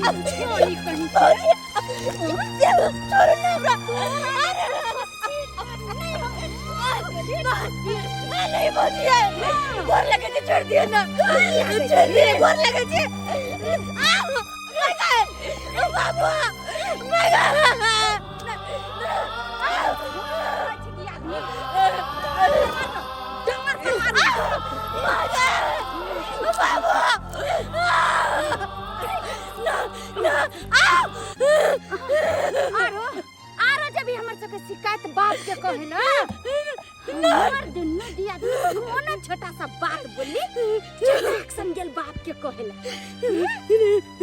छोड़ी कहीं के छोड़ो ना हमरा। नहीं भौजी, गोर लगे छै, छोड़ दियो ना, छोड़ दियो, गोर लगे छै। बाबू, आरो आरो जब भी हमर सबके शिकायत बाप के कहे ना, हमर दुनू दिया कोनो छोटा सा बात बोली, एक्शन गेल बाप के कहेला।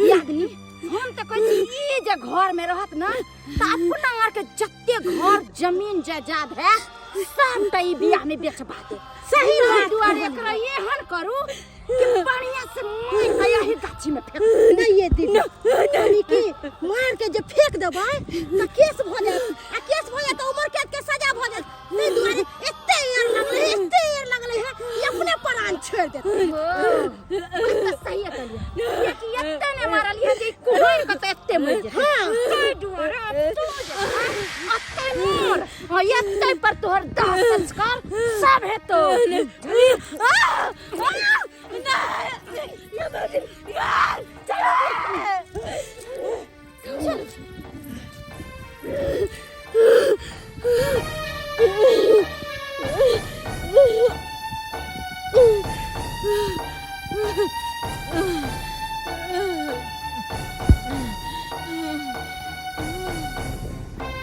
यादनी हम तो कहै छी, ई जे घर में रहत ना त अपना आर के जते घर जमीन जायदाद है सब त ई बियाह में बेचबा दे। सही बात। दुआरे एकरा एहन करू कि बढ़िया से मार के यही गाछी में फेंक। नहीं ये दीदी, यानी कि मार के जे फेंक देबै त केस भ जायत, आ केस भ जायत त उम्र कैद के सजा भ जायत। ताहि दुआरे एते एयर लगलै, एते एयर लगलै है, ई अपने प्राण छोड़ि देत। ओ, बात तऽ सही कहलियै, कियाकि एते ने मारलियै जे कुहरि के तऽ एते मरि जेतै। हाँ। ताहि दुआरे आब तू जे छै, एते मर आ एते पर तोहर दाह संस्कार सब हेतौ।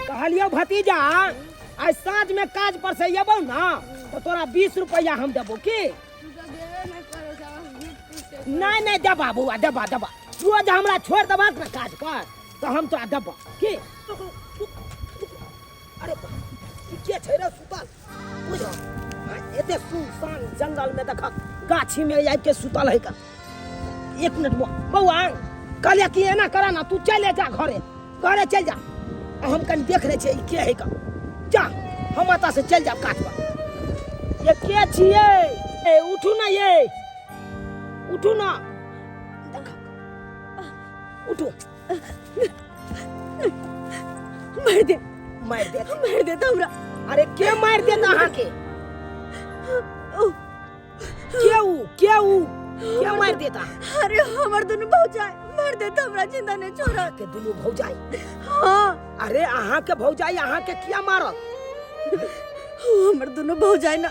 कहलियौ भतीजा, आइ साँझ में काज पर से अयबौ ना तो तोरा 20 रुपया हम देबो की? नहीं नहीं, देबा बौआ, देबा देबा। तू जे हमरा छोड़ देबा ना काज पर तो हम तोरा देबो की। अरे बा, ई के छै रे सुतल? बुझ एते सुनसान जंगल में देखक गाछी में आबि के सुतल है का। एक मिनट बौआ, बौआ कहलियै कि एना करा ना, तू चले जा घरे, घरे चल जा, आ हम कनि देख लै छियै ई के है का। जा, हम एतऽ से चलि जायब काज पर। ये के छियै? ए उठू ना, ये उठू ना, देखक उठू। मार दे, मार दे, मार दे हमरा। अरे के मार देता अहाँके? के ऊ, के ऊ, के मार देता? अरे हमर दुनू भौजाई मार देता हमरा, जिंदा नहीं छोड़ा। के दुनू भौजाई? हाँ। अरे अहाँ के भौजाई अहाँ के किया मारत? हमर दुनू भौजाई ना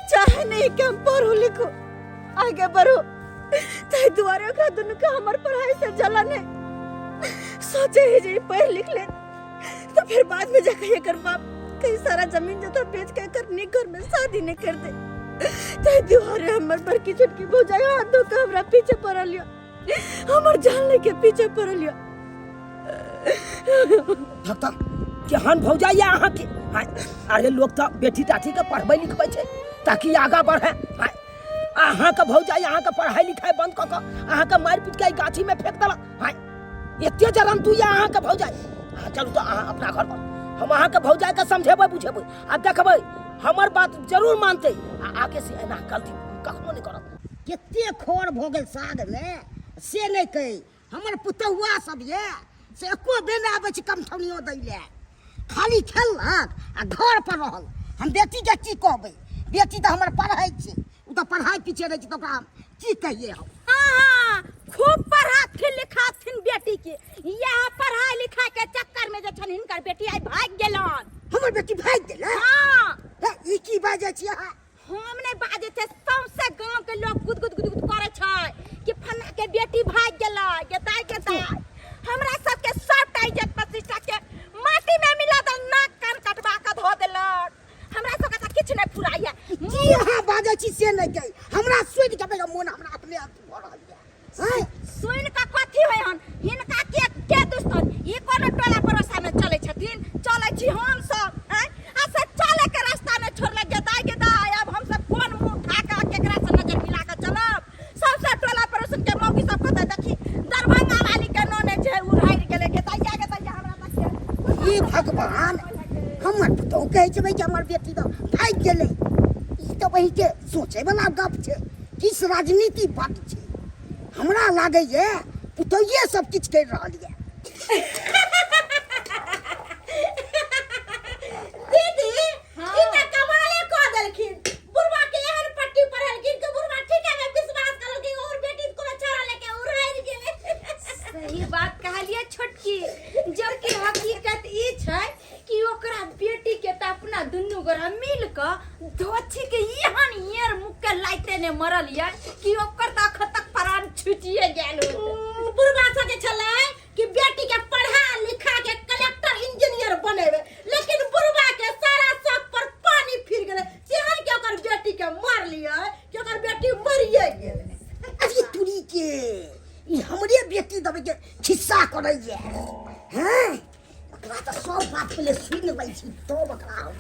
चाहे नहीं कि हम पढ़ो लिखो आगे बढ़ो, ताहि दुआरे ओकरा दुनू के हमर पढ़ाई से जलन है। सोचे है जे पढ़ लिख ले तो फिर बाद में जाके एकर बाप कहीं सारा जमीन जथा बेच के एकर नीक घर में शादी नहीं कर दे। ताहि दुआरे हमर बड़की छोटकी भौजाई हाथ धो के हमरा पीछे पड़ल यो, हमर जान लेके पीछे पड़ल यो। धक धक, केहन भौजाई है अहाँ के? हाँ, अरे लोग तो बेटी टाटी के पढ़बै लिखबै छै ताकि आगा बढ़े। हाँ, अहाँ के भौजाई अहाँ के पढ़ाई लिखाई बंद कऽ कऽ अहाँ के मारि पीट के गाछी में फेंक देलक। हाँ, एते जरन तू या अहाँ के भौजाई। हाँ, चलू तो अहाँ अपना घर पर, हम अहाँ के भौजाई के समझेबै बुझेबै आ देखबै हमर बात जरूर मानतै आ आगे से एना गलती कखनो नहि करत। कते खर भऽ गेल साग में से नहि कही, हमर पुतहुआ सब ये से एको बेर नहि आबै छै कमठौनियो दै लए, खाली खेललक आ घर पर रहल। हम बेटीके की कहबै, बेटी तऽ हमर पढ़ै छै, ओ तऽ पढ़ाइ पीछे रहै छै, तऽ ओकरा हम की कहियै हम। हाँ हाँ, खूब पढ़ाथिन लिखाथिन बेटी के। यह पढ़ाई लिखाई के चक्कर में जे छन हिनकर बेटी आई भाग गेलन। हमर बेटी भागि गेलै? हाँ। हे, ई की बाजै छी अहाँ? हम नहीं बाजै छै, सौंसे गांव के लोग गुद गुद गुद गुद करै छै कि फन्ना के बेटी भाग गेलै। गेदाय गेदाय, हमरा सबके सबटा इज्जत प्रतिष्ठा के माटी में मिला दल, नाक कान कटवा के धो देलक। हमरा सबके तऽ किछु नहीं फुराइया। की अहाँ बाजै छी से नहि कही, हमरा सुनि के बेगा मोन हमरा अपने अथी भऽ रहल यऽ। हैं? सुनि कऽ कथी होइ हन? हिनका के के दुस्तन? ई कोनो टोला पड़ोसा में चलै छथिन? चलै छी हम सब। हैं? आ से चले के रास्ता में छोड़ले। गेदाय गेदाय, अब हम सब कोन मुंह उठा के केकरा से नजर मिला के चलब? सबसे टोला पड़ोसन के मौगी सब कहते, देखी दरभंगा वाली के नोने जे उड़ाइर गेलै। गेदाइया गेदाइया, हमरा देखिए ई भगवान, हमर पुतहु कहै छै कि हमर बेटी तऽ भागि गेलै। ई तऽ वही के सोचै वाला गप छै, किस राजनीति बड छै। हमरा लागैए पुतोहिए सब किछु करि रहल यऽ। दीदी, ई तऽ कमाले कऽ देलखिन। बुढ़वा के एहन पट्टी पढ़ेलखिन कि बुढ़वा ठीके में विश्वास करलखिन और बेटी के कोनो छौड़ा लेके उड़ाइल गेलै। सही बात कहलियै छोटकी, जबकि हकीकत ई छै कि ओकरा बेटी के तऽ अपना दुनू गोरा मिल कऽ धोछी के एहन येर मुख के लाइते ने मरल ये कि ओकर तऽ अखन तक प्राण छुटिए गेल होतै। बुढ़वा सोचै छलै कि बेटी के पढ़ा लिखा के कलेक्टर इंजीनियर बनेबे, लेकिन बुढ़वा के सारा शौक पर पानी फिर गेलै। तेहन के ओकर बेटी के मार लियै कि ओकर बेटी मरिए गेलै। अरे तुरी के, ई हमरे बेटी दबे के खिस्सा करैया हैं? ओकरा तऽ सब बात पहिले सुनि लै छी तब ओकरा हम।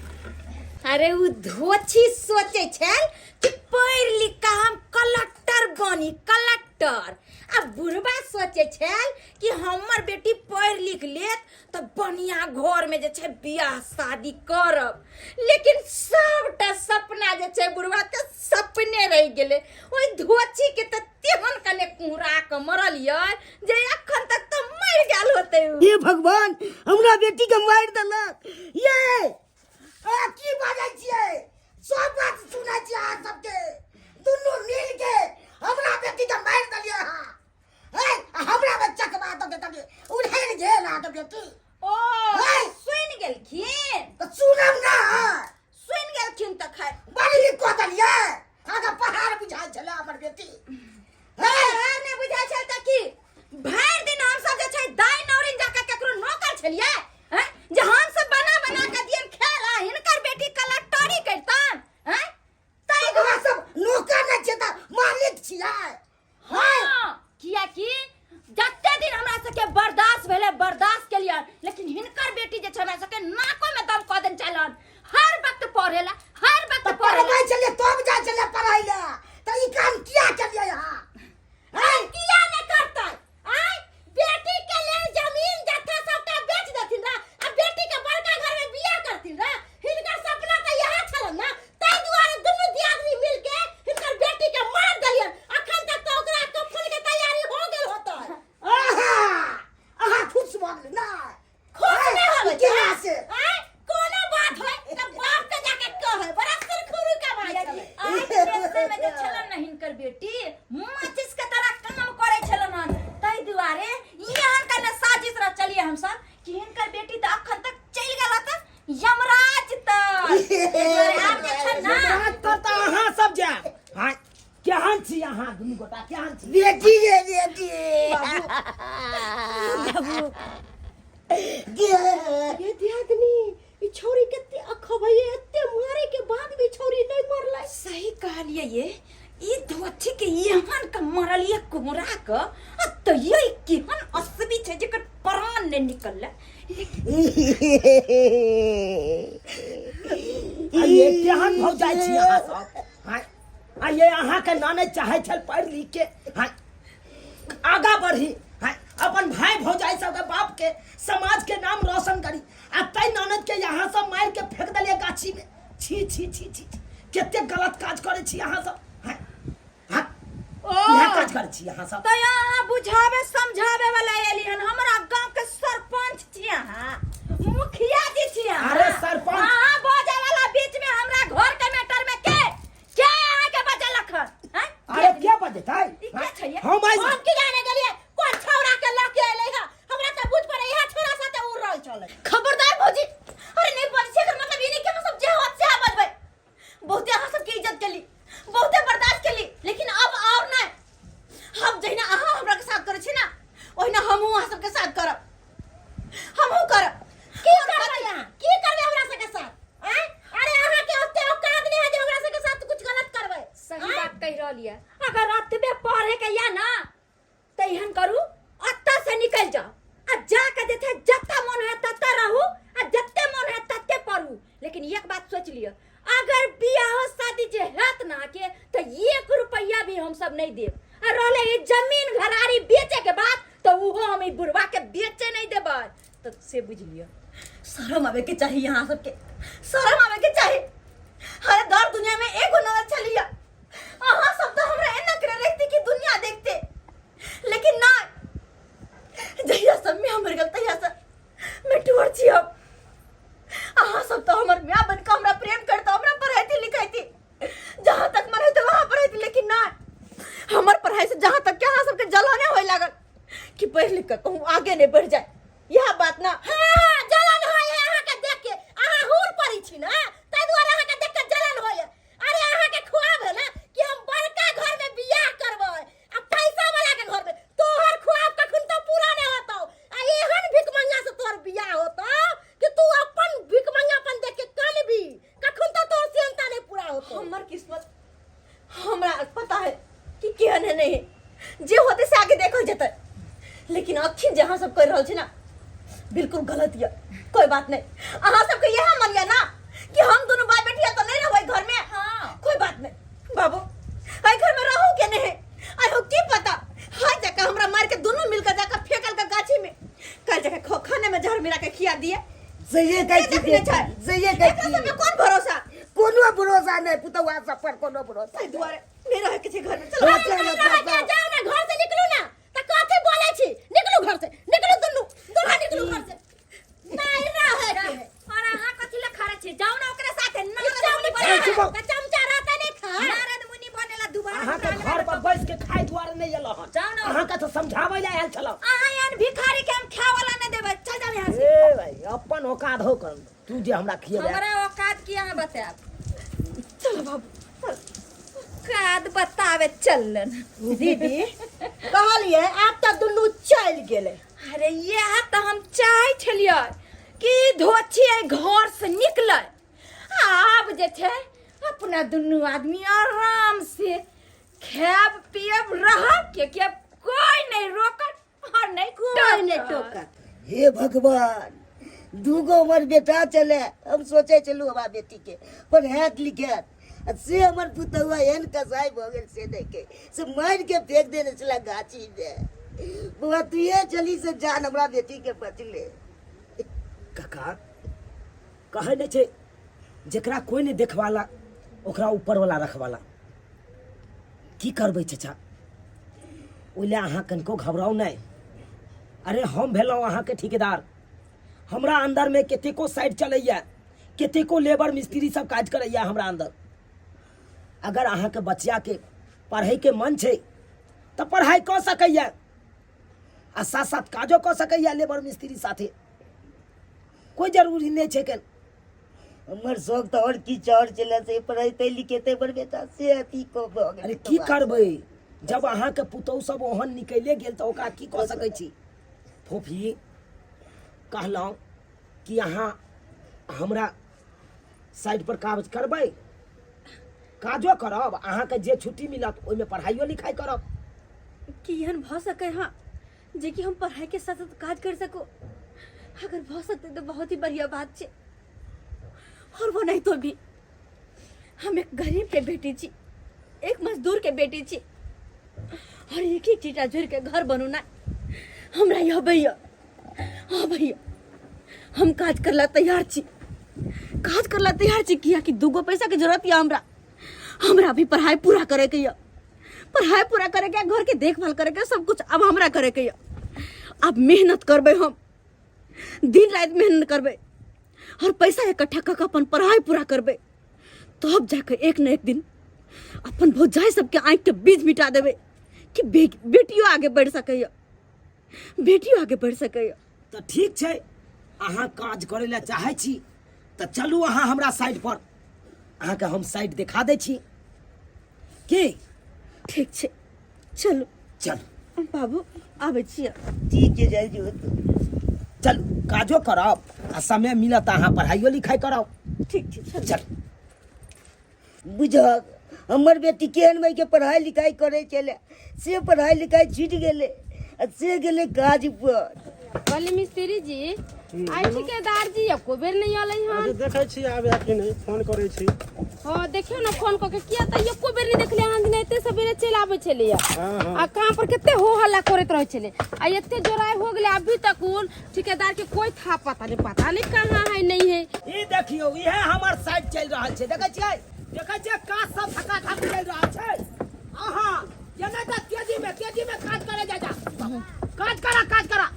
अरे उ धोछी सोचे छल कि पढ़ लिख के हम कलेक्टर बनी, कलेक्टर। आ बुढ़बा सोचे छल कि हमर बेटी पढ़ लिख लेत तऽ बढ़िया घर में जे छै बियाह शादी करब। लेकिन सबटा सपना जे छै बुढ़बा के सपने रहि गेलै। ओहि धोछी के तऽ तेहन कने कुहरा के मरल ये जे अखन तक तऽ मरि गेल होतै उ। हे भगवान, हमरा बेटी के मारि देलक। ये आ की बाजै छियै? सब बात सुनै छियै अहाँ सबके। दुनू मिल के हमरा बेटी के मारि देलियै अहाँ। हे, आ हमरा बच्चा के बात के तनी उड़ेल गेल अहाँके बेटी। ओ हे! सुनि गेलखिन? तऽ सुनब ना। सुनि गेलखिन तऽ खैर। बड़ी नीक कऽ देलियै। अहाँके पहाड़ बुझाइ छलै हमर बेटी। हे! पहाड़ नहि बुझाइ छल तऽ की? भरि दिन हमसब जे छै दाइ नौरिन जाके केकरो नौकर छलियै हैं? जे हमसब बना बना के दियन खेल आ हिनकर बेटी कलेक्टरी करितन हैं? ताहि दुआरे सब नौकर नहि छियै तऽ मालिक छियै। हाँ, कियाकि जते दिन हमरा सबके बर्दाश्त भेलै बर्दाश्त केलियै, लेकिन हिनकर बेटी जे छै हमरा सबके नाको में दम कऽ देने छलन। हर वक्त पढ़ेला, हर वक्त तऽ पढ़ेला। पढ़बै छलियै तब जाइ छलियै पढ़ै लए, तऽ ई काम किया केलियै अहाँ? हैं? किया नहि करतै? आँय, बेटी के लेल जमीन जत्था सबटा बेच देथिन रा आ बेटी के बड़का घर में बियाह करथिन रा। हिनकर सपना तऽ इएह छलन ना, ताहि दुआरे दुनू दियादनी मिल के हिनकर बेटी के मार देलियन। अखन तक तऽ ओकरा कफन के तैयारी हो गेल होतै। आहा, अहाँ खुश भऽ गेलियै ना? खुश नहि होबै छै। केना से? आँय, कोनो बात होय तऽ बाप के जाके कहै, बड़ा सुरखुरु कमाइ छलै। आइ पैसे में जे छलन ना हिनकर बेटी माचिस के तरह काम करै छलन हन, ताहि दुआरे एहन कने साजिश रचलियै हमसब कि हिनकर बेटी तऽ अखन तक चलि गेल होतै यमराज तक। ताहि दुआरे आब जे छै ना यमराज तक तऽ अहाँ सब जायब। हाँ, केहन छी अहाँ दुनू गोटा, केहन छी? बेटी रे बेटी। बाबू। गे। ये दियादनी, ई छौरी कते अखबै, एते मारे के बाद भी छौरी नहीं मरलै। सही कहलियै ये, ई धोथी के एहन के मरलियै कोहरा के, आ तैयो ई केहन असबी छै जेकर प्राण नहि निकललै। आ ये केहन भौजाइ छी अहाँ सब? हाँ, आ ये अहाँके नाने चाहै छल पढ़ि लिख के हाँ आगा बढ़ी, हाँ अपन भाई भौजाइ सबके बाप के समाज के नाम रोशन करी, आ तै ननद के यहाँ सब मारि के फेंक देलियै गाछी में। छी छी छी छी, कते गलत काज करै छी अहाँ सब। हाँ हाँ, ओ इएह काज करै छी अहाँ सब। तऽ अहाँ बुझाबे समझाबे वाला एली हन? हमरा गांव के सरपंच छी अहाँ, मुखिया जी छी अहाँ। अरे सरपंच। अहाँ बजे वाला बीच में हमरा घर के मैटर में के के अहाँ के बजेलक हन? हैं? अरे के बजेतै? ई के छै ये? हम आइ हम की जाने गेलियै कोन छौड़ा के लऽ के एलै हँ। हमरा तऽ बुझ पड़ै इएह छौड़ा साथे उड़ रहल छलै। खबरदार भौजी, अरे नहीं बजै छै एकर मतलब ई नहीं कि हम सब जे होत सएह बजबै। बहुते अहाँ सबके इज्जत केली, बहुते बर्दाश्त केली, लेकिन अब और नहीं। हम जहिना अहाँ हमरा के साथ करै छी ना, ओहिना हमहूँ अहाँ सबके साथ करब, हमहूँ करब। की करबै अहाँ? की करबै हमरा सबके साथ? आँय? अरे अहाँ के ओते औकात नहीं है जे हमरा सबके साथ कुछ गलत करबै। सही बात कहि रहल ये। अगर रातबे पढ़े के या ना तऽ एहन करू, अतऽ से निकलि जाउ आ जाके जे छै जतऽ मन है ततऽ रहू आ जते मन है तते पढ़ू। लेकिन एक बात सोचि लिअ, अगर बियाह शादी जे हैत ना के तऽ 1 रुपैआ भी हम सब नहीं देब। आ रहले ई जमीन घरारी बेचे के बाद तऽ उहो हम ई बुढ़वा के बेचे नहीं देबै, तऽ से बुझि लिअ। शरम आवे के चाही यहाँ सबके, शरम आवे के चाही। अरे दर दुनिया में एगो ननद छलिया, अहाँ सब तो हमरा एना करे रखती कि दुनिया देखते, लेकिन ना कि पढ़ लिख के कहूँ आगे नहीं बढ़ जाए, यह बात ना। हाँ, जलन होय है अहाँ के देख के, अहाँ हुर पड़ी छी ना, ताहि दुआरे अहाँ के देख के जलन होय है। अरे अहाँ के ख्वाब है ना कि हम बड़का घर में बियाह करबै आ पैसा वाला के घर में, तोहर ख्वाब कखन तो पूरा नहीं होतौ। आ एहन भिखमंगा से तोहर बियाह होतौ कि तू अपन भिखमंगापन देख के कानबी, कखन तो तोहर सेहनता नहीं पूरा होतौ। हमर किस्मत हमरा पता है कि केहन है नहीं है, जे होते से आगे देखल जेतै, लेकिन अखिन जे अहाँ सब कर रहल छी ना बिल्कुल गलत यऽ। कोई बात नहीं, अहाँ सबके यह मन यऽ ना कि हम दोनों बाप बेटिया तो नहीं रहबै घर में। हाँ। कोई बात नहीं बाबू, एहि घर में रहू के नहीं, आइ हो की पता हाय जाके हमरा मार के दोनों मिलकर जाकर फेंकल के गाछी में, कल जाके खाने में जहर मिला के खिया दिए। सहिए कहै के छी देखने बेटी, छै? सहिए कहै एकरा छी। सबके कोन भरोसा? कोनो भरोसा नहि पुतौआ सब पर, कोनो भरोसा ताहि दुआरे नहि रहै के छै घर में। चलो हाँ, चलो, नहीं रहै के, जाओ ना घर से निकलू ना, त कथी बोलै छी? निकलू घर से, निकलू दुनू, दुनू निकलू घर से। नहीं रहै के। और अहाँ कथी ले खड़ा छी? जाओ ना ओकरा साथे। नारद मुनि ए, चुप बनेला, त चमचा रहता नहीं खा। नारद मुनि बनेला दुबारा अहाँके हमरा घर पर बैस के खाय दुआरे नहि एलहुँ हन। जाउ ना। अहाँके तऽ समझाबै लए आयल छलहुँ। अहाँ एहन भिखारी के हम खाय वाला नहि देबै, चल जाओ यहाँ से। ए भाई, अपन औकात हो कर, तू जे हमरा खिएबे। हमरा औकात की अहाँ बतायब? चलो बाबू चल। औकात बतावे चलन। दीदी कहलिए आब तऽ दुनू चलि गेलै। अरे इएह तऽ हम चाहै छलियै कि धोछी एहि घर से निकलै, आब जे छै अपना दुनू आदमी आराम से खायब पियब रहब, कियाकि आब कोई नहीं रोकत और नहीं कोई नहीं टोकत। टोकत। हे भगवान, दूगो हमर बेटा चले, हम सोचे छलहुँ हमरा बेटी के पढ़ायत लिखायत, आ से हमर पुतहुआ एहन कसाई भऽ गेल से नहि के से मारि के फेंक देने छला गाछी में। बौआ तुहे चली से जान हमरा बेटी के बचले। काका कहै नहि छै जेकरा कोई नहि देखवाला ओकरा ऊपर वाला रखवाला। की करबै चचा, ओहि लए अहाँ कनिको घबराउ नहि। अरे हम भेलहुँ अहाँके ठेकेदार, हमरा अंदरमे कतेको साइड चलैए, कतेको लेबर मिस्त्री सब काज करैए हमरा अंदर। अगर अहाँके बचियाके पढ़ैके मन छै तऽ पढ़ाइ कऽ सकैए आ साथ साथ काजो कऽ सकैए लेबर मिस्त्री साथे, कोइ जरूरी नहि छै के। हमर शौक तऽ आओर किछु आओर छलै, से पढ़ेतै लिखेतै हमर बेटा से अथी कऽ भऽ गेलै। अरे की करबै जब अहाँके पुतहु सब ओहन निकले गेल तऽ ओकरा की कऽ सकै छी। फोफी कहलहुँ कि अहाँ हमरा साइड पर काज करबै, काजो करब, अहाँके जे छुट्टी मिलत ओहिमे पढ़ाइयो लिखाइ करब। की एहन भऽ सकै हँ जे कि हम पढ़ाई के साथ साथ काज कर सको? अगर भऽ सकते तो बहुत ही बढ़िया बात छै, और वो नहीं तो भी हम एक गरीब के बेटी छी, एक मजदूर के बेटी छी, और एक एक चीटा जोड़ के घर बनोना हमरा यह भैया। हाँ भैया, हम काज करला तैयार छी, काज करला तैयार छी, किया कि दूगो पैसा के जरूरत यऽ हमरा। हमरा भी पढ़ाई पूरा करे के यऽ, पढ़ाई पूरा करे के, घर के देखभाल करे के, सब कुछ अब हमरा करे के यऽ। अब मेहनत करबै, हम दिन राति मेहनत करबै और पैसा इकट्ठा कऽ के अपन पढ़ाई पूरा करबै, तब जाके एक न एक दिन अपन भौजाई सबके आँखि के बीज मिटा देबै कि बेटियो आगे बढ़ि सकैए, बेटियो आगे बढ़ि सकैए। तऽ ठीक छै, अहाँ काज करै लए चाहै छी तऽ चलू अहाँ हमरा साइड पर, अहाँके हम साइड देखा दै छी। की ठीक छै, चलू। चलू बाबू, आबै छियै। ठीक छै, जाइ जो। चलू काजो करब आ समय मिलत तऽ अहाँ पढ़ाइयो लिखाइ करब। ठीक छै, चलू। चलू। बुझक हमर बेटी केहन भाई के पढ़ाई लिखाई करे छलै, से पढ़ाई लिखाई छूटि गेलै आ से गेलै काज पर। कहली मिस्त्री जी, आइ ठेकेदार जी एको बेर नहीं अलै हन। अच्छा देखै छी आबे कि नहि, फोन करै छी। हाँ देखियौ ने फोन कऽ के, किया तऽ एको बेर नहीं देखलियै हन, दिन एते सबेरे चलि आबै छलैया। हाँ, हाँ। आ काम पर कते हो हल्ला करैत रहै छलै, आ एते जोराइ हो गेलै अभी तक उन ठेकेदार के कोई था पता नहीं, पता नहीं कहाँ है नहीं है। ई देखियौ, इहे हमर साइड चलि रहल छै, देखै छियै, देखै छियै काज सब धकाधक चलि रहल छै। अहाँ जेना तऽ तेजी में, तेजी में काज करे जा जा, काज करा, काज करा।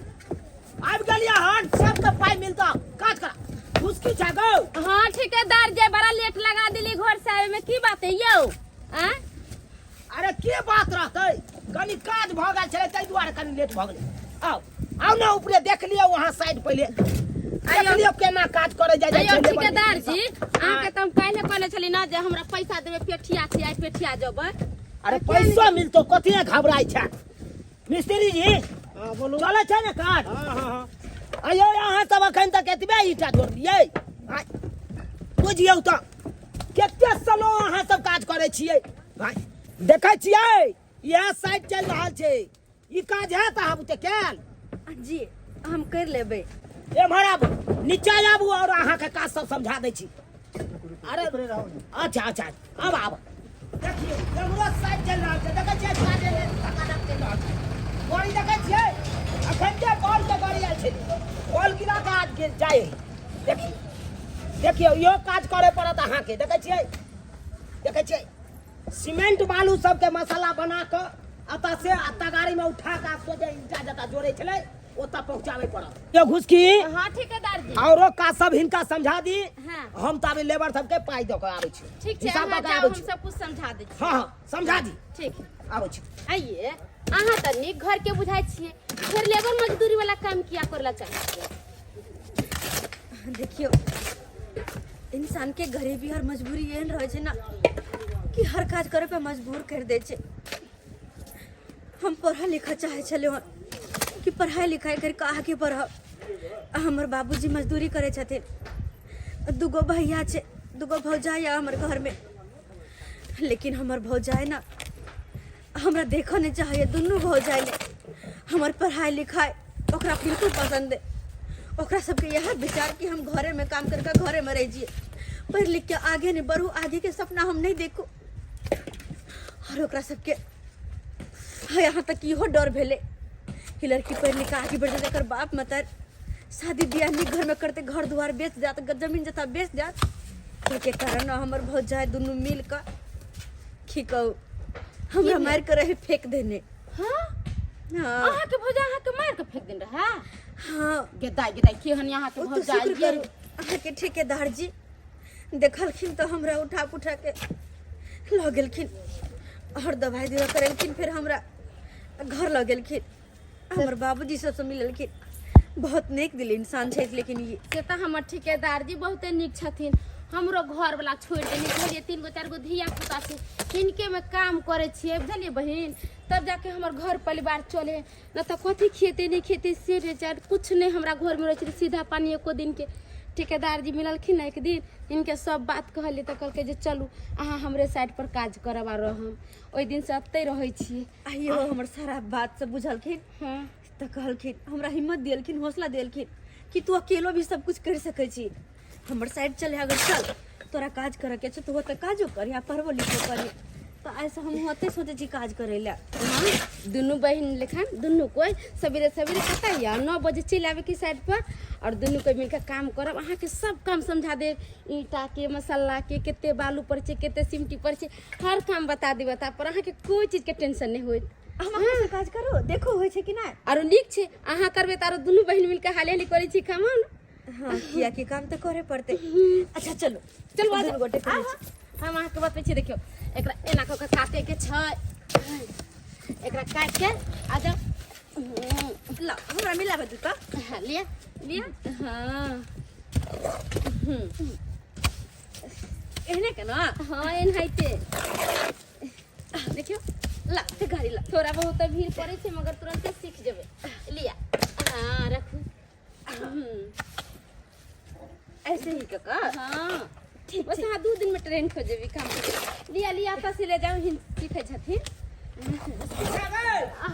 आबि गेलियै हन, सबके पाइ मिलतौ, काज करा। फुसकी छै गौ। हाँ ठेकेदार जे बड़ा लेट लगा देली घर से आवे में, की बात है यौ? आ? अरे के बात रहतै, कनी काज भऽ गेल छलै ताहि दुआरे कनी लेट भऽ गेलै। आओ आओ ना ऊपरे देख लियौ अहाँ साइड पहिले देख लियौ केना काज करे जाय अयो छै ठेकेदार जी अहाँके तऽ हम काल्हि कहने छली ना जे हमरा पैसा देबै पेठिया छै आइ पेठिया जेबै अरे पैसो मिलतो कथी घबराइ छै मिस्त्री जी हाँ बोलू चलै छै ने काज हाँ हाँ हाँ अयो अहाँ सब अखन तक एतबे ईटा जोड़लियै आँय, बुझियौ तऽ कते स्लो अहाँ सब काज करै छियै आँय, देखै छियै इएह साइड चलि रहल छै ई काज हैत अहाँ बुते कयल जी हम कर लेबै एम्हर आबू नीचा आबू और अहाँके काज सब समझा दै छी अरे अच्छा अच्छा आब आब देखियौ एम्हरो साइड चलि रहल छै देखै छियै काज एने धकाधक चलि रहल छै गाड़ी देखै छियै अखन जे बॉल के गाड़ी आयल छै बॉल गिरा के आज गेल जाइ है देखियौ देखियौ इहो काज करे पड़त अहाँके देखै छियै देखै छियै सीमेंट बालू सबके मसाला बना कऽ एतऽ से आ तगारी में उठा कऽ सोझे ईंटा जतऽ जोड़ै छलै ओतऽ पहुँचाबै पड़त यो घुसकी हाँ ठेकेदार जी औरो काज सब हिनका समझा दी हाँ। हम तऽ अभी लेबर सबके पाइ दऽ कऽ आबै छी ठीक छै हिसाब अहाँ दऽ कऽ जाउ आबै हम छी सब कुछ समझा दै छी हाँ हाँ समझा दी ठीक आबै छी आइए अहाँ तऽ नीक घर के बुझाइ छियै फेर लेबर मजदूरी वाला काम किया करला चाहै छियै देखियौ इंसान के गरीबी और मजबूरी एहन रहै छै ना कि हर काज करे पे मजबूर कर दै छै हम पढ़ऽ लिखऽ चाहै छलहुँ हन कि पढ़ाइ लिखाइ करि कऽ आगे बढ़ब आ हमर बाबूजी मजदूरी करै छथिन दूगो भैया छै दूगो भौजाइ यऽ हमर घरमे लेकिन हमर भौजाइ ने हमरा देखऽ नहि चाहैए दुनू भौजाइ ने हमर पढ़ाइ लिखाइ ओकरा बिल्कुल पसन्द नहि ओकरा सबके इएह विचार कि हम घरेमे काम करि कऽ घरेमे रहि जियै पढ़ि लिख के आगे नहि बढ़ू आगेके सपना हम नहि देखू आओर ओकरा सबके हाँ यहाँ तक इहो डर भेलै कि लड़की पढ़ि लिख कऽ आगे बढ़ि जेतै एकर बाप मतर शादी बियाह नीक घरमे करतै घर दुआर बेच जात जमीन जथा बेच जात ताहिके कारण हमर भौजाइ दुनू मिल कऽ की कहू हमरा मारि कऽ रहे फेंक देने हाँ हाँ अहाँके भौजा अहाँके मारि के फेंक देने रहे हाँ गेदाइ गेदाइ केहन अहाँके ओ तऽ भौजाइ शुक्र ये करू अहाँके ठेकेदार जी देखलखिन तऽ हमरा उठा पुठा के लऽ गेलखिन आओर दवाइ दिवा करेलखिन फेर हमरा घर लऽ गेलखिन हमर बाबूजी सबसँ मिललखिन बहुत नीक दिल इंसान छै लेकिन ई से तऽ हमर ठेकेदार जी बहुते नीक छथिन हमरो घरवला छोड़ि देने बुझलियै तीन गो चारि गो धिया पुता छै हिनकेमे काम करै छियै बुझलियै बहिन तब जाके हमर घर परिवार चले नहि तऽ कथी खेतै नहि खेतै से रे जान कुछ नहि हमरा घरमे रहै छलै सीधा पानी एको दिनके ठेकेदार जी मिललखिन ने एक दिन हिनके सब बात कहलियै तऽ कहलकै जे चलू अहाँ हमरे साइड पर काज करब आ रहम ओहि दिनसँ एतहि रहै छियै आइयो हमर सारा बात सब बुझलखिन हँ तऽ कहलखिन हमरा हिम्मत देलखिन हौसला देलखिन कि तू अकेलो भी सब कुछ कर सकै छी हमर साइड चल अगर चल तोरा काज करऽ के छौ तऽ ओतऽ काजो कर या पढ़बो लिखबो करी तऽ आइसँ हम ओतै सोचै छी काज करै लए हाँ दुनू बहिन लेखन दुनू कोई सवेरे सवेरे पता यऽ 9 बजे चलि आबैके साइड पर और दुनू कोई मिलकर काम करब अहाँके सब काम समझा देब ईंटा के मसाला के कते बालू पर छै कते सिमटी पर छै हर काम बता देब पर अहाँके कोई चीज के टेंशन नहि होइत हम अपने से काज करू देखू होइ छै कि नहि आरो नीक छै अहाँ करबै तऽ आरो दुनू बहिन मिलके हाली हाली करै छी काम हाँ कियाकि काम तऽ करे पड़तै अच्छा चलू चलू आ दुनू जाउ। गोटे करै आउ, छी। हम अहाँके बतबै छी देखियौ एकरा एना कऽ कऽ काटे के छै एकरा काटि के आ जाउ ला हमरा मिलाबै दू तऽ हाँ, लिअ लिअ हाँ एहने के ना हाँ एनाहिते देखियौ ला ते गाड़ी ला थोड़ा बहुत तऽ भीड़ पड़ै छै मगर तुरन्ते सीख जेबै लिअ हाँ रखू ऐसे ही कका हाँ ठीक बस अहाँ 2 दिन में ट्रेन हो जेबी काम करे। लिअ लिअ एतऽ से ले जाउ हिन सीखै छथिन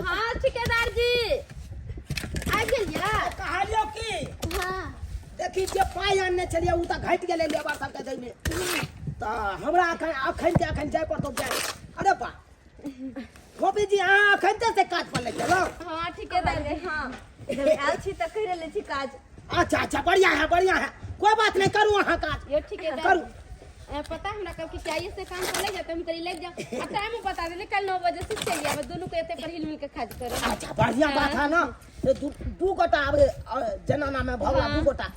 हाँ ठेकेदार जी आबि गेलियै कहलियौ की हाँ देखी जे पाइ आनने छलियै ओ तऽ घटि गेलै लेबर सबके दैमे तऽ हमरा अखन अखन के अखन जाय पड़तौ जाय अरे बा गोपी जी अहाँ अखन से काज पर लागि गेलहुँ हाँ ठेकेदार जी हाँ जब आयल छी तऽ करि लै छी काज अच्छा अच्छा बढ़िया है बढ़िया है कोई बात नहीं करू अहाँ काज यो ठेकेदार करू ए, पता है हमरा कल कि चाहिए से काम पर लग जाते हम करी लग जाओ आ टाइम बता देने कल 9 बजे से चलिए आबे दोनों को एते पर हिल मिल के काज करो अच्छा बढ़िया बात है ना ये दू दू गोटा आबे जनाना में भगला दू गोटा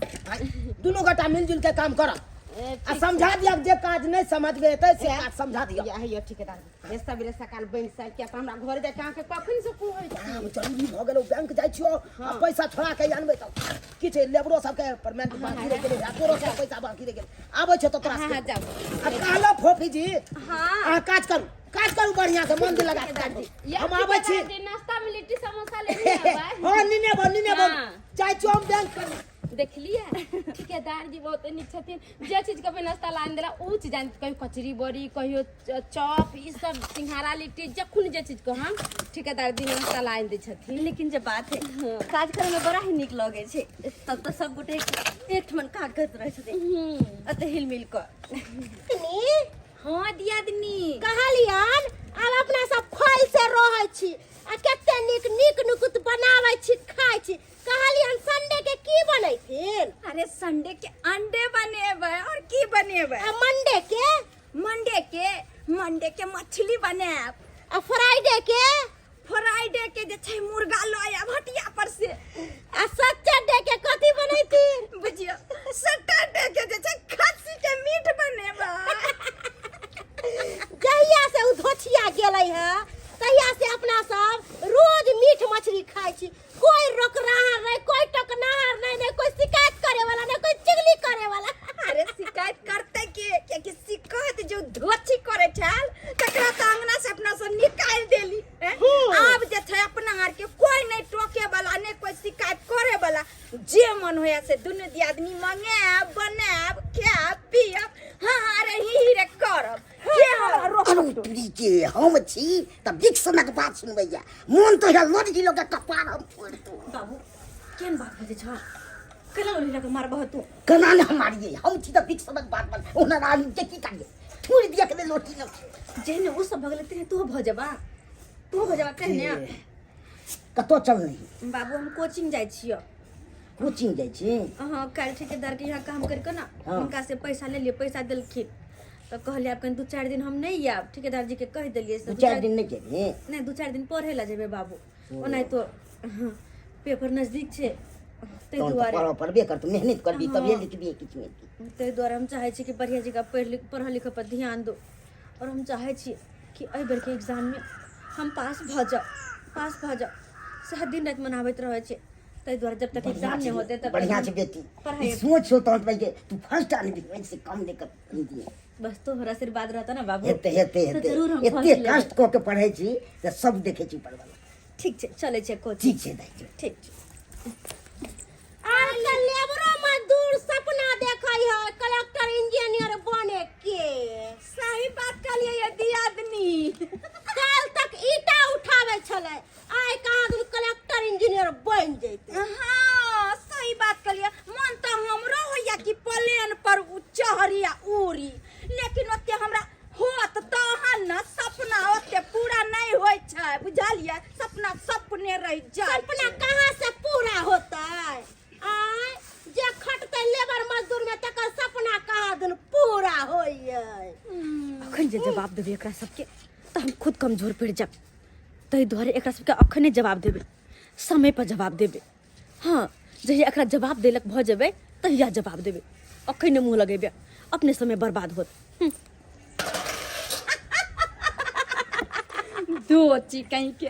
दुनू गोटा मिलजुल के काम करब आ समझा दिया जे काज नहीं समझ में एतै से काज समझा दिया। या हैया ठेकेदार जी, सबेरे सकाल बनि साल किया तऽ हमरा घर जाके अहाँके कखन से कहै छी। काम जरूरी भऽ गेल, बैंक जाइ छियो आ पैसा छोड़ा के आनबै तऽ किछु लेबरो सबके पेमेंट बाकी रहि गेलै आ तोरो सबके पैसा बाकी रहि गेलै। आबै छै तऽ तोरा हाँ, सबके। जाउ। आ कहलहुँ फोफी जी, हाँ। अहाँ काज करू, काज करू बढ़िआँ से मन लगा के काज करू। हम आबै छी। नाश्ता में लिट्टी समोसा लेने आबै। हाँ, नीने बन, नीने बन। हाँ। जाइ छियो हम बैंक करू। देखलियै ठेकेदार जी बहुत नीक छथिन, जे चीज कभी नाश्ता लानि देला ओ चीज आनि, कहियो कचरी बड़ी, कहियो चॉप, ई सब सिंघाड़ा लिट्टी, जखन जे चीज कहम ठेकेदार जी नाश्ता लानि दै छथिन। लेकिन जे बात है, काज करे में बड़ा ही नीक लगे छै, तब तऽ सब गोटे एक ठमन काज करैत रहै छथिन एते हिल मिल कऽ। हाँ दियादनी, कहलियन आब अपना सब खोल से रहै छी आ कते नीक नीक नुकुत बनाबै छी, खाइ छी। कहलियन संडे के की बनैथिन? अरे संडे के अंडे बनेबै और की बनेबै। आ मंडे के? मंडे के मछली बनायब। आ फ्राइडे के? फ्राइडे के जे छै मुर्गा लऽ आयब हटिया पर से। आ सैटरडे के कथी बनैथिन? बुझियौ सैटरडे के जे छै खस्सी के मीट बनेबै। जहिया से उ धोछिया गेलै है तहिया से अपना सब रोज मीट मछली खाइ छी, कोई रोकनाहार नहीं, कोई टोकनाहार नहीं, नहीं कोई शिकायत करे वाला, नहीं कोई चुगली करे वाला। अरे शिकायत करते के, कियाकि शिकायत जो धोछी करे छल तकरा तऽ अंगना से अपना सब निकालि देली। हैं? आब जे छै अपना आर के कोई नहीं टोके वाला, नहीं कोई शिकायत करे वाला, जे मन होया से दुनू दियादनी मंगायब, बनायब, खायब पियब, हाँ हाँ रे ही ही रे करब। के हमरा रोकत? अरे तुरी के हम छी त बिक सनक बात सुनबैया, मोन तो है लड़की लोग के कपार हम फोड़ दो। बाबू केहन बात बजै छ, केना लोली के मारबह तू? केना ने हम मारिए, हम छी त बिक सनक बात बन ओना रानी के की करिए, छोड़ दिया के लोटी न। जेहने ओ सब भगले तेहने तू भऽ जेबा, तू भऽ जेबा तेहने। कतौ चल नहीं। बाबू हम कोचिंग जाइ छियो। कोचिंग जाइ छी? हाँ, काल्हि ठेकेदार के यहाँ काम करके ना हाँ। हुनका से पैसा ले लिए, पैसा देलखिन तऽ कहलियै आब कनि 2-4 दिन हम नहि आयब, ठेकेदार जी के कहि देलियै से। 2-4 दिन नहि जेबही? नहि, 2-4 दिन पढ़े लए जेबै बाबू, ओनाहि तो पेपर नजदीक छै ताहि तहन तऽ दुआरे। पढ़ऽ पड़बे करतौ, मेहनत करबी तभिए हाँ। लिखबी किछु ने किछु। ताहि दुआरे हम चाहै छी कि बढ़िआँ जकाँ पढ़ि लिख पढ़ऽ लिखऽ पर ध्यान दू, आओर हम चाहै छी कि एहि बेरके एग्जाममे हम पास भऽ जाउ, पास भऽ जाउ, सएह दिन राति मनाबैत रहै छी। ताहि दुआरे जब तक एग्जाम नहि होतै तब तक बढ़िया हम छै बेटी, पढ़ाइ ई सोच हो तहन भाई के तू फर्स्ट आनबी, ओहि से कम नहि कर दिए। बस तोहर आशीर्वाद रहता ना बाबू, हेतै हेतै तऽ हेतै। जरूर हम एते फर्स्ट लेबै। कष्ट कऽ के पढ़ै छी तऽ सब देखै छी ऊपर वाला। ठीक छै, चलै छै कोचिंग। ठीक छै दाइ, चल। ठीक छै। आब तऽ लेबरो मजदूर सपना देखै है कलेक्टर इंजीनियर बने के। सही बात कहलियै ये दियादनी। काल तक ईटा उठाबै छलै, आइ कहाँ दिन कलेक्टर इंजीनियर बनि जैतै। हाँ सही बात कहलियै, मन तऽ हमरो होइया कि प्लेन पर उ चढ़ी आ उड़ी, लेकिन ओते हमरा होत तहन न, सपना ओते पूरा नहि होइ छै, बुझलियै? सपना सपने रहि जाइ। सपना कहाँ से पूरा होतै? आय जे खटतै लेबर मजदूर में तकर सपना कहाँ दिन पूरा होइए। अखन जे जवाब देबै एकरा सबके तऽ हम खुद कमजोर पड़ि जायब, ताहि दुआरे एकरा सबके अखने जवाब देबै, समय पर जवाब देबै। हाँ, जहिया एकरा जवाब देलक भऽ जेबै तहिया जवाब देबै, अखन मुँह लगेबै, अपने समय बर्बाद होत। दोची कहीं के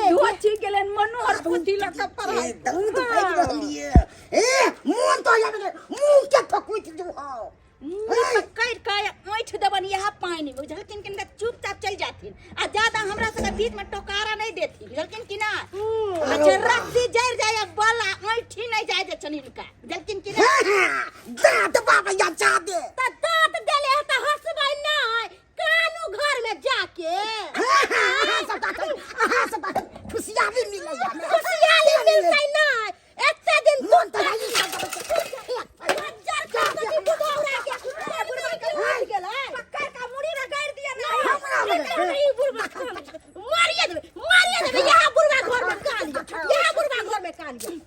दोची गेलन मनोहर पोथी लऽ कऽ पढ़ाइ। ए, दंग भागि रहलियै। ए, मोन तो याद गेल, मुँह के थकुचि दू हौ। मुँह पकड़ि कऽ ऐंठ देबनि इएह पानि मे, बुझलखिन कि नहि? चुपचाप चलि जाथिन आ ज्यादा हमरा सबके बीच मे टोकारा नहि देथिन, बुझलखिन कि नहि? अच्छा रस्सी जरि जाय बला ऐंठी नहि जाय दै छनि हिनका, बुझलखिन कि नहि? दाँत बाबा या जा दे। तऽ दाँत देले है तऽ हंसबै नहि, कानू घर में जाके। अहाँ सब तऽ अहाँ सब तऽ खुशियाली मिलैया। खुशियाली मिलतै नहि, एते दिन मोन तऽ राजी। पकड़ का मुड़ी रगड़ दिया ना। मारिए देबै, मारिए देबै, यहाँ बुढ़वा घर में कान लिअ, यहाँ बुढ़वा घर में कान लिअ।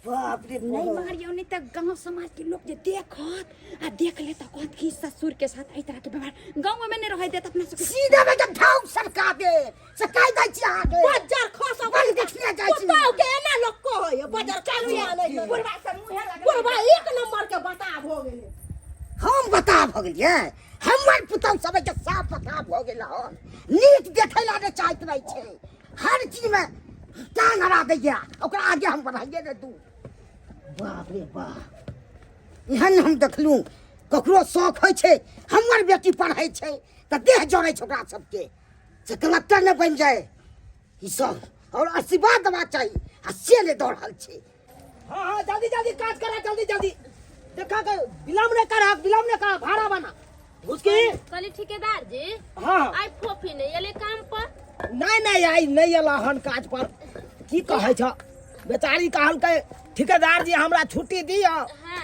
बाप रे, नहीं मारियो, नहीं तो गांव समाज के लोग जे देखत आ देख ले त कहत कि ससुर के साथ एहि तरह के व्यवहार गांव में नहीं रहे देत अपना सबके। सीधे में जब ठाउक सरका दे सकाई दै छी अहाँके। बज्जर खसो बड़ देखने जाइ छी। पुतहु के एना लोक कहैए, बज्जर चलू या नहि। बुढ़वा सब मुँहे लगल। बुढ़वा एक नंबर के बता भऽ गेलै। हम बता भऽ गेलियै हमर पुतहु सब के साफ बता भऽ गेल हन नीक देखै ला नहि चाहैत रहै छै हर चीजमे टांग अड़ा दैया ओकरा आगे हम बढ़ाइए नहि दू बाप रे बाप एहन हम देखलहुँ ककरो शौक होइ छै हमर बेटी पढ़ै छै तऽ देह जड़ै छै ओकरा सबके से कलेक्टर नहि बनि जाय ई सब और आशीर्वाद देबाक चाही आ से नहि दऽ रहल छै हाँ हाँ जल्दी जल्दी काज करा जल्दी जल्दी देखा के विलम्ब नहीं करा विलम्ब नहीं करा भाड़ा बना घुसकी कहली ठेकेदार जी हाँ हाँ आइ फोफी नहीं एले काम पर नहीं नहीं आई नहीं अला हन काज पर की कहै छ बेचारी कहलकै ठेकेदार जी हमरा छुट्टी दिअ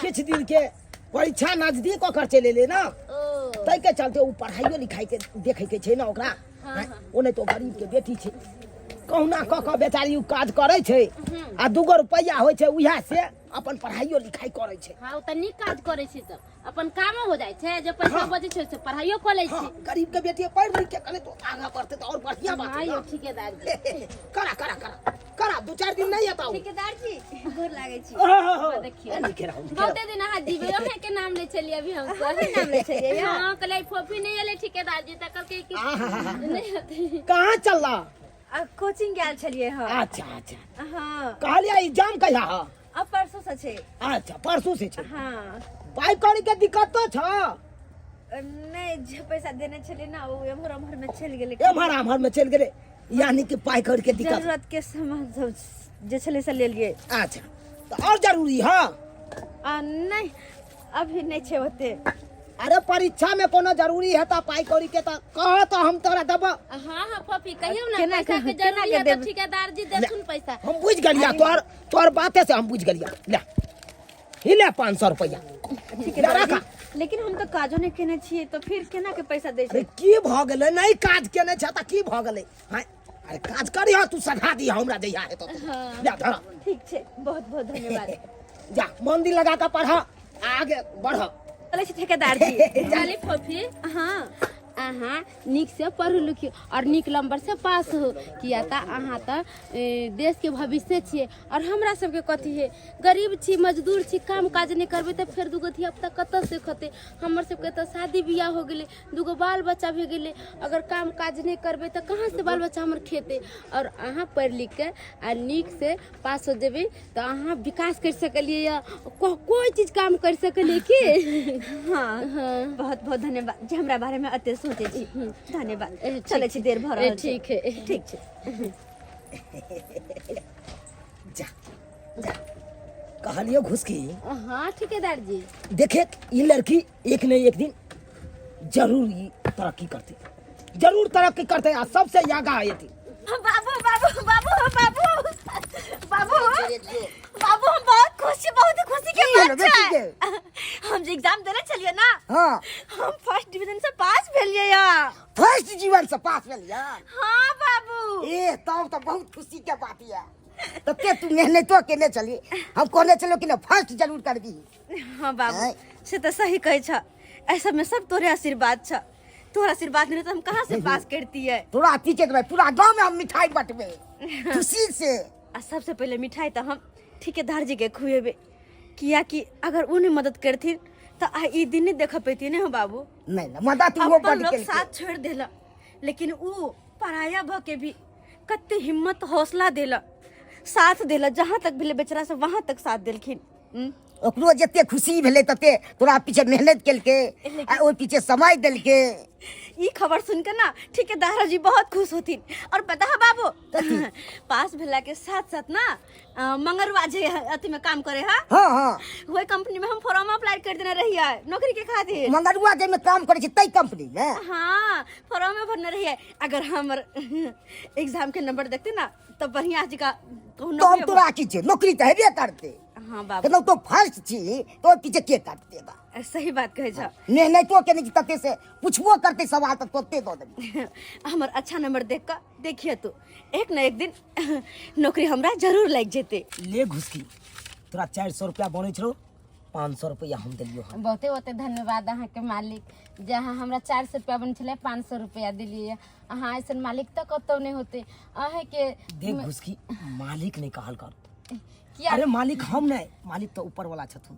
किछु दिन के परीक्षा नजदीक ओकर चलि एलै ने ओ ताहिके चलते ओ पढ़ाइयो लिखाइ के देखैके छै ने ओकरा ओ नहि तऽ ओ गरीबके बेटी छै कहुना कऽ कऽ बेचारी ओ काज करै छै आ दूगो रुपैआ होइ छै उएह से अपन पढ़ाइयो लिखाइ करै छै हाँ ओ तऽ नीक काज करै छै तब अपन कामो हो जाइ छै जे पैसा बचै छै से पढ़ाइयो कऽ लै हाँ छै गरीब के बेटी पढ़ लिख के कने तो आगा बढ़ते तो और बढ़िया बात हाँ है यौ ना। ठेकेदार जी करा करा करा करा दू चार दिन नहीं आता ठेकेदार जी गोर लागै छी देखियौ लिखे रहो बहुते दिन अहाँ जीबै अहें के नाम ले छलियै अभी हम सब नाम लै छलियै यौ? हाँ कहलियै फोफी नहीं एलै ठेकेदार जी तऽ कहलकै कि नहीं होतै कहाँ चल रहा आ कोचिंग गेल छलियै हँ अच्छा अच्छा हँ कहलियै एग्जाम कहिया है आ परसों से छै अच्छा परसों से छै हँ पाइ कौड़ी के दिक्कत तो छ नहि जे पैसा देने छलियै ने ओ एम्हर ओम्हर मे चलि गेलै एम्हर आम्हर में चलि गेलै यानी कि पाइ कौड़ी के दिक्कत जरूरत के सामान सब जे छलै से लेलियै अच्छा तऽ और जरूरी है आ नहि अभी नहि छै ओते अरे परीक्षा में कोनो जरूरी है तऽ पाइ कौड़ी के तऽ कह तऽ हम तोरा देबऽ हाँ हाँ फोफी कहियौ ना केना पैसा के केना के जरूरी है तऽ देबै? ठेकेदार जी देथुन पैसा हम बुझि गेलिया तोहर तोहर बाते से हम बुझि गेलिया ले ही ले 500 रुपया ठीक ले रखा लेकिन हम तऽ काजो नहि केने छियै तऽ फिर केना के पैसा दै अरे छै की भऽ गेलै नहि काज केने छै तऽ की भऽ गेलै हाँ अरे काज करिह तू सधा दिह हमरा जहिया हेतौ तो। ले धर ठीक छै बहुत बहुत धन्यवाद जा मन दिल लगा कऽ पढ़ आगे बढ़ चलै छी ठेकेदार जी चली फोफी हाँ अहाँ नीक से पढ़ू लिखू और नीक नंबर से पास हो किया तऽ अहाँ तऽ देश के भविष्य छियै और हमरा सबके कथी है गरीब छी मजदूर छी काम काज नहि करबै तऽ फेर दूगो धियापुता कतऽ से खतै हमर सबके तऽ शादी बियाह हो गेलै दूगो बाल बच्चा भए गेलै अगर काम काज नहि करबै तऽ कहाँ से बाल बच्चा हमर खेतै और अहाँ पढ़ि लिख के आ नीक से पास हो जेबै तऽ अहाँ विकास करि सकलियै यऽ कोइ चीज काम करि सकलियै की हाँ बहुत बहुत धन्यवाद जे हमरा बारे में अते सोचे छी धन्यवाद ठीक चलै छी देर भऽ रहल छै ठीक है ठीक छै जा जा कहलियो घुसकी हाँ ठेकेदार जी देखे ई लड़की एक नहीं एक दिन जरूर ई तरक्की करते जरूर तरक्की करते आ सबसे आगा एती बाबू बाबू बाबू बाबू बाबू बाबू हम बहुत खुश छी बहुत ही खुशी के की भेलो बात छै बेटी के? हम जे एग्जाम देने छलियै ना हाँ हम फर्स्ट डिवीजन से पास भेलियै या फर्स्ट जीवन से पास भेल या हाँ बाबू ए तब तो बहुत खुशी के बात या तते तू मेहनतो केने चली हम कहने चलो कि ना फर्स्ट जरूर करबी हाँ बाबू आँय। से तो सही कहै छ ऐसा में सब तोरे आशीर्वाद छ तोरा आशीर्वाद नहीं तो हम कहाँ से पास करती है तोरा अथी के देबै पूरा गांव में हम मिठाई बटबै खुशी से आ सबसे पहले मिठाई तो हम ठेकेदार जी के खुएबे किया कि अगर उ नहीं मदद करथिन तो आ ई दिन नहीं देख पैती नहीं हो बाबू नहीं ना मदद वो अपन बड लोग केलकै साथ छोड़ देला लेकिन उ पराया भ के भी कते हिम्मत हौसला देला साथ देला जहाँ तक भेलै बेचारा सब वहाँ तक साथ देलखिन ओकरो जते खुशी भेलै तते तोरा पीछे मेहनत केलकै आ ओहि पीछे समय देलकै ई खबर सुन के ना ठेकेदार जी बहुत खुश होथिन और पता है बाबू पास भेला के साथ साथ ना मंगरुआ जे अथी में काम करे है हाँ हाँ वही कंपनी में हम फॉर्म अप्लाई कर देने रहिए नौकरी के खातिर मंगरुआ जाहिमे काम करै छै ताहि कंपनी मे हाँ फॉर्म में भरने रहिए अगर हमर एग्जाम के नंबर देखते ना तो बढ़िया जी का कहूँ तो हम नौकरी तोरा की छै नौकरी तऽ हेबे करतै हाँ बाबू केना तो फर्स्ट छी तो पीछे के काटते बा सही बात कहे छ मेहनतो केने छी तते से पूछबो करते सवाल तऽ तोते दऽ देबी हमर अच्छा नंबर देख कऽ देखिए तू एक न एक दिन नौकरी हमरा जरूर लागि जेतै ले घुसकी तोरा 400 रुपया बनै छौ 500 रुपया हम देलियो हन बहुते बहुते धन्यवाद अहाँके मालिक जे अहाँ हमरा 400 रुपया बन छलै 500 रुपया दिलियै अहाँ ऐसन मालिक तऽ कतौ नहि होते अहाँके देख घुसकी मालिक नहीं कहल कर किया अरे मालिक हम नहीं मालिक तो ऊपर वाला छथुन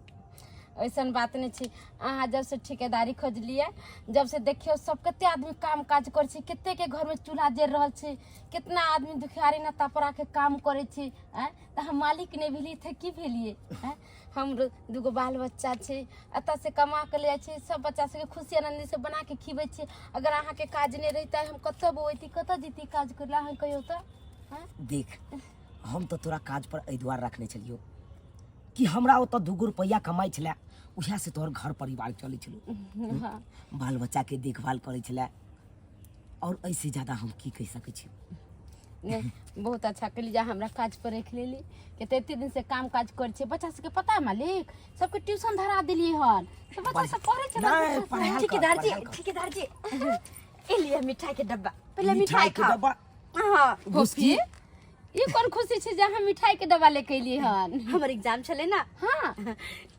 ऐसन बात नहीं छै। अहाँ जब से ठेकेदारी खोजलियै, जब से देखियौ सब कते आदमी काम काज करै छै, कते के घर में चूल्हा जरि रहल छै, कितना आदमी दुखियारी ना तपरा के काम करै छै। आँय, तऽ हम मालिक नहि भेलियै तऽ की भेलियै? आँय, हमरो दूगो बाल बच्चा छै, एतऽ से कमा के ले जाइ छै, सब बच्चा सबके खुशी आनन्द से बना के खिबै छियै। अगर अहाँके काज नहि रहितै, हम कतऽ बौऐती, कतऽ जैती काज करै लए, अहाँ कहियौ तऽ? आँय? देख, हम तऽ तोरा काज पर एहि दुआरे रखने छलियौ कि हमरा ओतऽ दूगो रुपैआ कमाइ छलै, उएह से तोहर घर परिवार चलै छलौ, हाँ। बाल बच्चाके देखभाल करै छलै, और एहिसे ज्यादा हम की कहि सकै छी? नहीं, बहुत अच्छा कली जा हमरा काज पर रख लेली। के एते दिन से काम काज करै छियै, बच्चा सबके पता है मालिक, सबके ट्यूशन धरा देलियै हन, सब बच्चा सब पढ़ै छै। नहीं, पढ़ायल कर, ठेकेदार जी, पढ़ायल कर। ठेकेदार जी, ए लिअ मिठाई के डब्बा, पहिले मिठाई मिठाई के खाओ। डब्बा? हाँ। घुसकी, ई कोन खुशी छै जे अहाँ मिठाई के डब्बा लेके एलियै हन? हमर एग्जाम छलै ना। हाँ।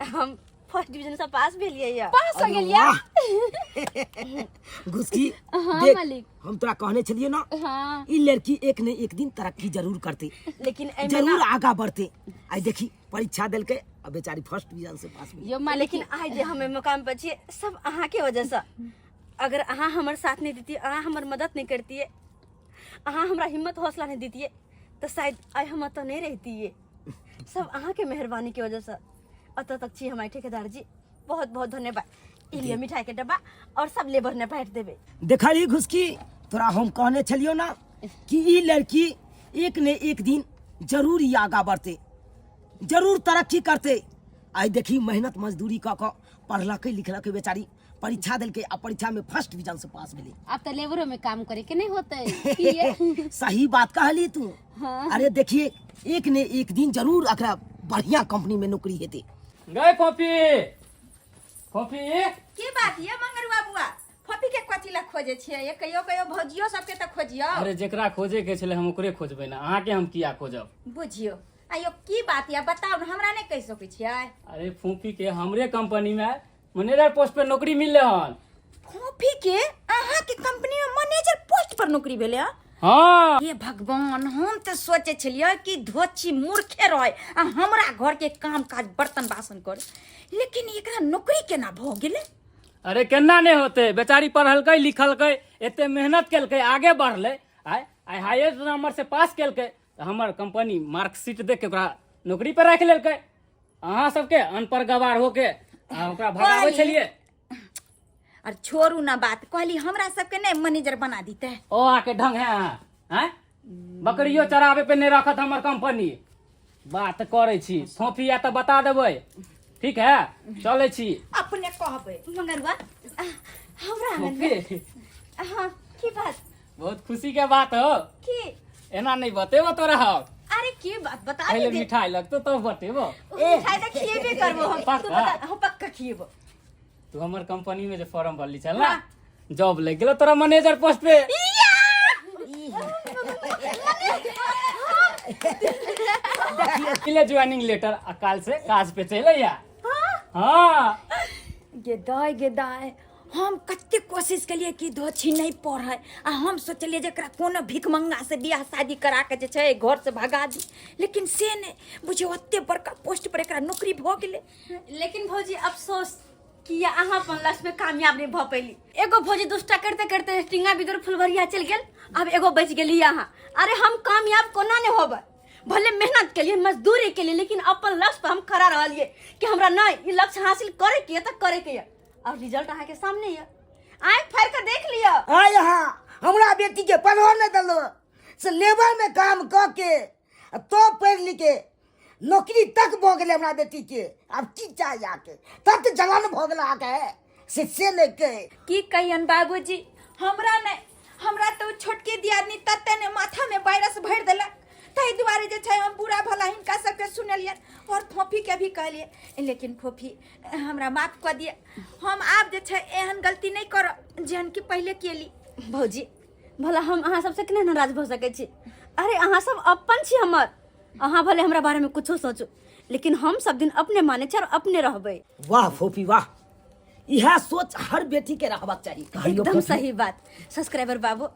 हम फर्स्ट डिवीजन से पास भेलियै या। पास हो गेलियै? घुसकी। हाँ। देख, मालिक। हम तोरा कहने छलियै ना, हाँ, ई लड़की एक ने एक दिन तरक्की जरूर करते, लेकिन एहिमे जरूर ना आगा बढ़ते। आई देखी, परीक्षा देलकै आ बेचारी फर्स्ट डिवीजन से पास भेलै। यो मालिक, लेकिन आइ जे हम एहि मुकाम पर छियै, सब अहाँके वजहसँ। अगर अहाँ हमर साथ नहि दितियै, अहाँ हमर मदद नहि करतियै, अहाँ हमरा हिम्मत हौसला नहि दितियै, तऽ शायद आइ हम एतऽ नहि रहितियै। सब अहाँके मेहरबानी के वजहसँ एतऽ तक छी हम आइ। ठेकेदार जी, बहुत बहुत धन्यवाद। ई लिअ मिठाई के डब्बा और सब लेबर ने बांटि देबै। देखली घुसकी, तोरा हम कहने छलियौ ना कि ई लड़की एक ने एक दिन जरूर ई आगा बढ़ते, जरूर तरक्की करते। आइ देखी, मेहनत मजदूरी कऽ कऽ पढ़लकै लिखलकै, बेचारी परीक्षा देलकै आ परीक्षा में फर्स्ट डिवीजन से पास भेलै। आब तऽ लेबरो में काम करे के नहीं होते की ये? सही बात कहली तू। अरे देखिए, एक ने एक दिन जरूर एकरा बढ़िया कंपनी में नौकरी हेतै। गए फोफी, फोफी। की बात ये मंगरुआ बुआ, फोफी के कथी ला खोजे छियै? ये कहियो कहियो भौजियो सबके तऽ खोजियो। अरे, जेकरा खोजे के छलै हम ओकरे खोजबै ने, अहाँके हम किया खोजब? बुझियो, आयो की बात ये, बताउ ने, हमरा नहि कहि सकै छियै? अरे, फूफी के हमरे कंपनी में मैनेजर पोस्ट पे नौकरी मिलले हन। फोफी के अहाँ के कंपनी में मैनेजर पोस्ट पर नौकरी भेलै हँ? हाँ। हे भगवान, हम तऽ सोचै छलियै कि धोची मूर्खे रहै आ हमरा घर के काम काज बर्तन बासन करे, लेकिन एकरा नौकरी केना भऽ गेलै? अरे, केना नहि होते? बेचारी पढ़लकै लिखलकै, एते मेहनत केलकै, आगे बढ़लै, आइ आइ हाईएस्ट नंबर से पास केलकै, तऽ हमर कंपनी मार्कशीट देख के ओकरा नौकरी पर राखि लेलकै। अहाँ सबके अनपढ़ गवार होके आ ओकरा भगाबै छलियै। और छोड़ू ना बात, कहली हमरा सबके नहीं मैनेजर बना दीते? ओ आके ढंग है अहाँ? आँय, बकरियो चराबे पे नहीं रखत हमर कंपनी। बात करै छी। फोफी या तऽ बता देबै। ठीक है, चलै छी। अपने कहबै। मंगरुआ, हमरा आंगन में? फोफी। हाँ, की बात? बहुत खुशी के बात हो। की? एना नहीं बतेबो तोरा हम। अरे, की बात बता पहले दे। मिठाई लगतो तब बतेबो। मिठाई तऽ खिएबे करबो हम। पक्का? तू बता, हम पक्का खिएबो। तू हमर कंपनी में जे फॉर्म भरली छल ना, जॉब लग गेलो तोरा मैनेजर पोस्ट पे। देखिए, ज्वाइनिंग लेटर आ काल से काज पे चले या। हाँ। गे दाय, गे दाय, हम कते कोशिश केलिए कि धोछी नहीं पढ़े, आ हम सोचलिए जे एकरा कोनो भिखमंगा से बियाह शादी करा के जे छै घर से भगा दी, लेकिन से नहीं बुझियौ, ओते बड़का पोस्ट पर एकरा नौकरी भऽ गेलै। लेकिन भौजी, अफसोस कि अहाँ अपन लक्ष्य में कामयाब नहीं भऽ पैली। एगो भौजी दुष्टा करते करते टिंगा बिदुर फुलवरिया चल गेल, अब एगो बच गेली अहाँ। अरे, हम कामयाब कोना नहीं होबै? भले मेहनत के लिए, मजदूरी के लिए, लेकिन अपन लक्ष्य पर हम खड़ा रहलिए कि हमरा नहीं ई लक्ष्य हासिल करे के है तऽ करे के है, और रिजल्ट अहाँ के सामने है, आँख फाड़ के देख लिअ। आ यहाँ हमरा बेटी के पढ़ो नहीं दिलो से लेबर में काम क के आ तो पढ़ लिख के नौकरी तक भऽ गेलै हमरा बेटी के। आब की चाही आके? तत जलन भऽ गेल अहाँके से नहि के। की कहियन बाबूजी, हमरा नहि, हमरा तऽ ओ छोटकी दियादनी तते ने माथा में वायरस भरि देलक, ताहि दुआरे जे छै हम बुरा भला हिनका सबके सुनलियनि और फोफी के भी कहलियै। लेकिन फोफी, हमरा माफ कऽ दिअ, हम आब जे छै एहन गलती नहि करब जेहन कि पहिले केली। भौजी, भला हम अहाँ सबसे केना नाराज भऽ सकै छी? अरे, अहाँ सब अपन छी हमर। अहाँ भले हमरा बारे में कुछो सोचू, लेकिन हम सब दिन अपने माने छी और अपने रहबै। वाह फोफी वाह, इएह सोच हर बेटी के रहबाक चाही। कहियो एकदम फोफी। सही बात। सब्सक्राइबर बाबू,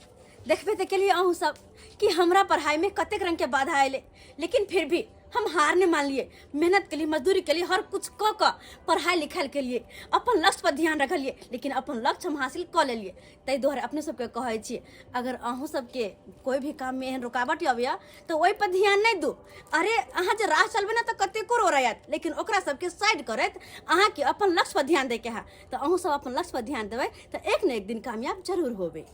देखबे तऽ केलियै अहूँ सब कि हमरा पढ़ाइमे कतेक रङ्गके बाधा अयलै, लेकिन फिर भी हम हार नहि मानलियै। मेहनत केलियै, मजदूरी केलियै, हर कुछ कऽ कऽ पढ़ाइ लिखाइ केलियै, अपन लक्ष्य पर ध्यान रखलियै, लेकिन अपन लक्ष्य हम हासिल कऽ लेलियै। ताहि दुआरे अपने सबके कहै छी, अगर अहूँ सबके कोइ भी काममे एहन रुकावट अबैए तऽ ओहिपर ध्यान नहि दू। अरे अहाँ जे राह चलबै ने तऽ कतेको रोड़ा आयत, लेकिन ओकरा सबके साइड करैत अहाँके अपन लक्ष्य पर ध्यान दैके है। तऽ अहूँ सब अपन लक्ष्य पर ध्यान देबै तऽ एक ने एक दिन कामयाब जरूर होबै।